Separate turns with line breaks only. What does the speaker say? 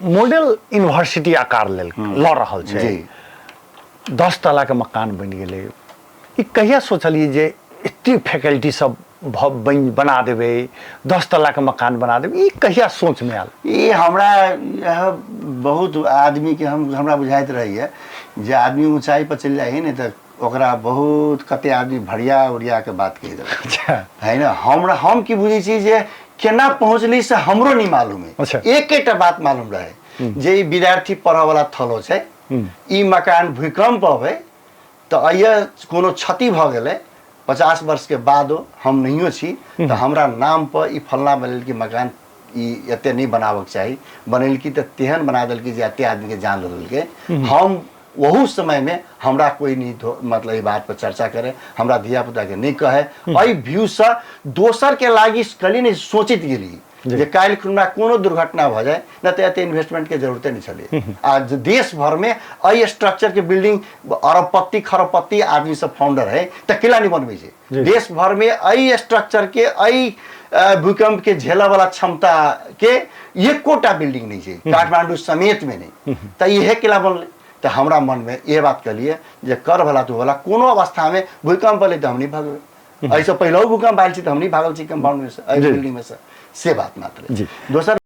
Model university आकार लेल लऽ रहल छै। 10 तलाके मकान बनि गेलै। ई कहिया सोचलियै जे एते फैकल्टी सब बना देबै, 10 तलाके मकान बना देबै, ई कहिया सोचमे आयल?
ई हमरा इएह बहुत आदमीके हमरा बुझाइत रहैए जे आदमी ऊँचाइ पर चलि जाइ है ने तऽ ओकरा बहुत कते आदमी भरिया उरिया के बात कहि देलक। है ना। हम की बुझै छी जे केना पहुँचली से हमरो नहीं मालूम है। एकेटा बात मालूम रहे जे ई विद्यार्थी पढ़ऽ वाला थलो छै, ई मकान भूकंप अबै तऽ अइया कोनो क्षति भऽ गेलै 50 वर्ष के बादो हम नहियो छी तऽ हमरा नाम पर ई फलना बनेलकी मकान ई एते नहीं बनाबक चाही, बनेलकी तऽ तेहन बना देलकी जे एते आदमी के जान लऽ लेलकै। हम ओहू समय में हमरा कोई नहीं मतलब ई बात पर चर्चा करे, हमरा धिया पुता के नहीं कहे। एहि व्यू से दोसर के लागी कली नहीं सोचित गेली जे काल्हि हमरा कोनो दुर्घटना भऽ जाए न तऽ एते इन्वेस्टमेंट के जरूरते नहीं छलै। आ जे देश भर में एहि स्ट्रक्चर के बिल्डिंग अरबपति खरबपति आदमी सब फाउंडर है तऽ केला नहीं बनबै छै। देश भर में एहि स्ट्रक्चर के एहि भूकंप के झेलऽ वाला क्षमता के एकोटा बिल्डिंग नहीं छै काठमांडू समेत में नहीं, तऽ इहे केला बनलै। तऽ हमरा मन में इहे बात कहलिए जे कर भला तू भला, कोनो अवस्था में भूकंप एलै तऽ हम नहीं भगबै। एहिसँ पहिलहु भूकंप आयल छी तऽ हम नहीं भागल छी कंपाउंड में से, एहि बिल्डिंग में से, से बात मात्र। दोसर